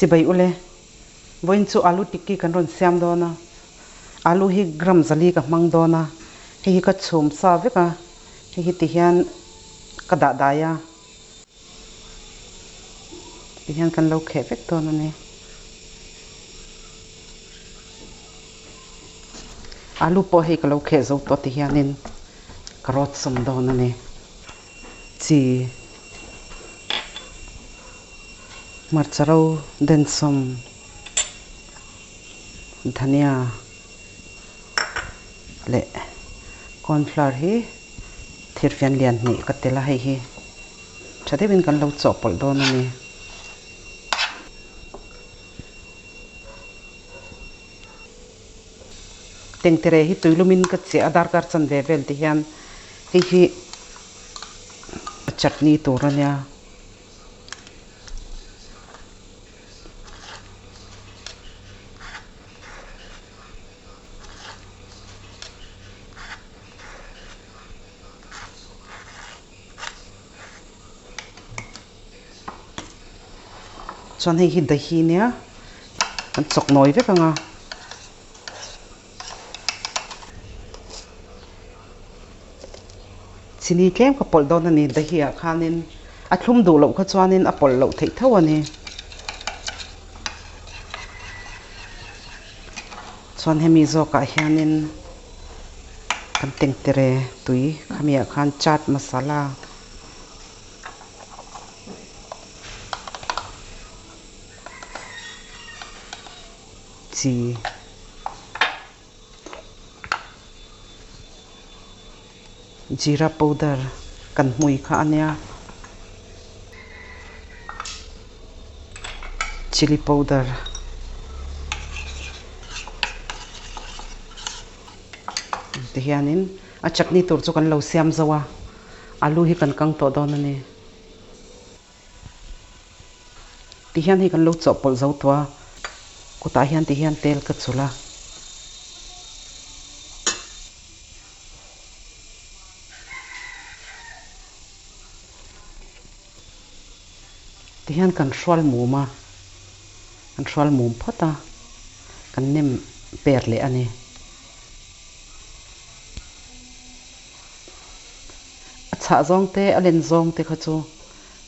Chibai ule, vawiin chu alu tikki kan rawn siam dawn a, alu hi gram zali ka hmang dawn a, hei hi ka chhum sa vek a, hei hi tihian ka dah dai a, tihian kan lo kheh vek dawn a ni. Alu pawh hei ka lo kheh zo tawh tihianin ka rawt sawm dawn a ni. Chi hmarcha ro densawm dhania leh cornflour hi thirfian lian hnih ka tel a hei hi tha deuhin kan lo chawhpawlh dawn a ni. Tengtere hi tuilumin ka chiah a darkar chanve vel ti hian hei hi chutney tur a nia. Chuan hei hi dahi nia kan chawk nawi vek ang a. Chini tlem ka pawlh dawn a ni dahi ah khanin a thlum duh loh kha chuanin a pawlh loh theih tho a ni. Chuan hemi zawkah hianin kan tengtere tui khami ah khan chaat masala. Chi Jeera powder kan hmui kha a nia chilli powder ti hianin a chutney tur chu kan lo siam zo a alu hi kan kang tawh dawn a ni. Ti hian hei kan lo chawhpawlh zo tawh a, kutah hian ti hian tel ka chulh a. Ti hian kan hrual mum a, kan hrual mum phawt a, kan nem per leh a ni. A chhah zawng te, a len zawng te kha chu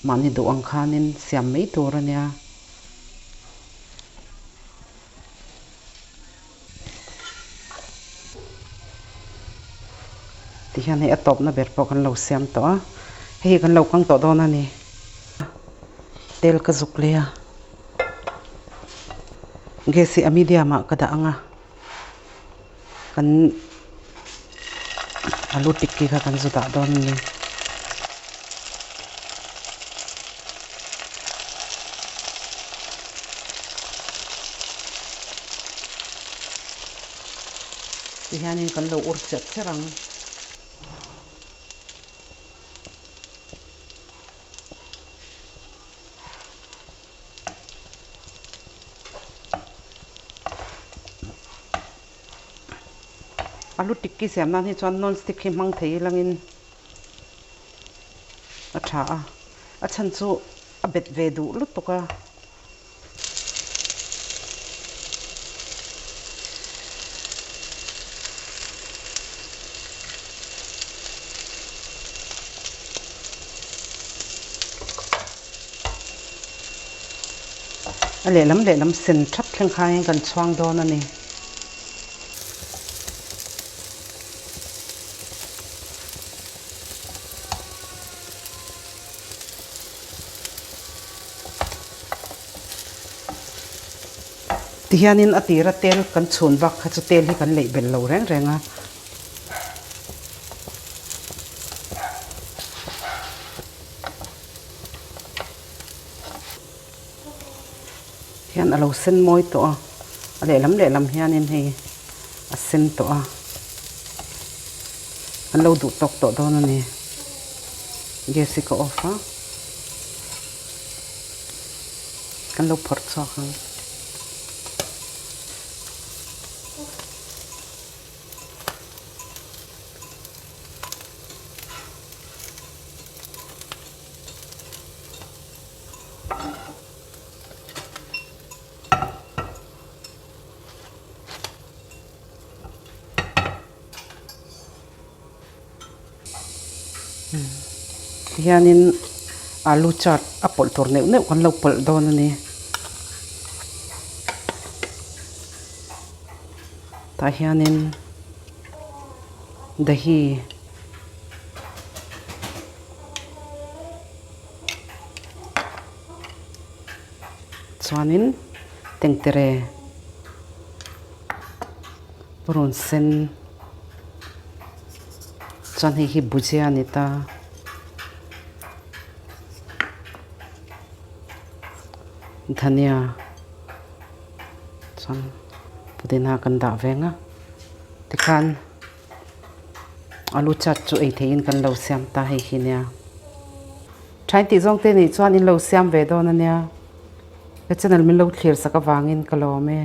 mahni duh ang khanin siam mai tur a nia. Tihian hei a tawpna ber pawh kan lo siam tawh a, hei hi kan lo kang tawh dawn a ni. Tel ka zuk leh a, gas hi a medium ah ka dah ang a. Kan alu tikki kha kan zu dah dawn a ni. Tihianin kan lo ur cherh cherh ang. Alu tikki siam nan hi chuan non stick hi hmang thei ilangin a tha a, a chhan chu a bet ve duh lutuk a. A lehlam lehlam sen thap thleng khain kan chhuang dawn a ni. Tihianin a tira tel kan chhun bak kha chu tel hi kan leih belh lo reng reng a. Hian a lo sen mawi tawh a, a lehlam lehlam hianin hei a sen tawh a, an lo duh tawk tawh dawn a ni. Gas hi ka off a, kan lo phawrh chhuak ang. Tihianin alu chaat a pawlh tur neuh neuh kan lo pawlh dawn a ni. Tah hianin dahi chuanin tengtere purun sen chuan hei hi bhujia a ni ta. Dhania chuan pudina kan dah veng a tikhan alu chat chu ei theihin kan lo siam ta hei hi nia. Thain tih zawng te nih chuan in lo siam ve dawn a nia. Ka channel min lo thlir sak avangin ka lawm e.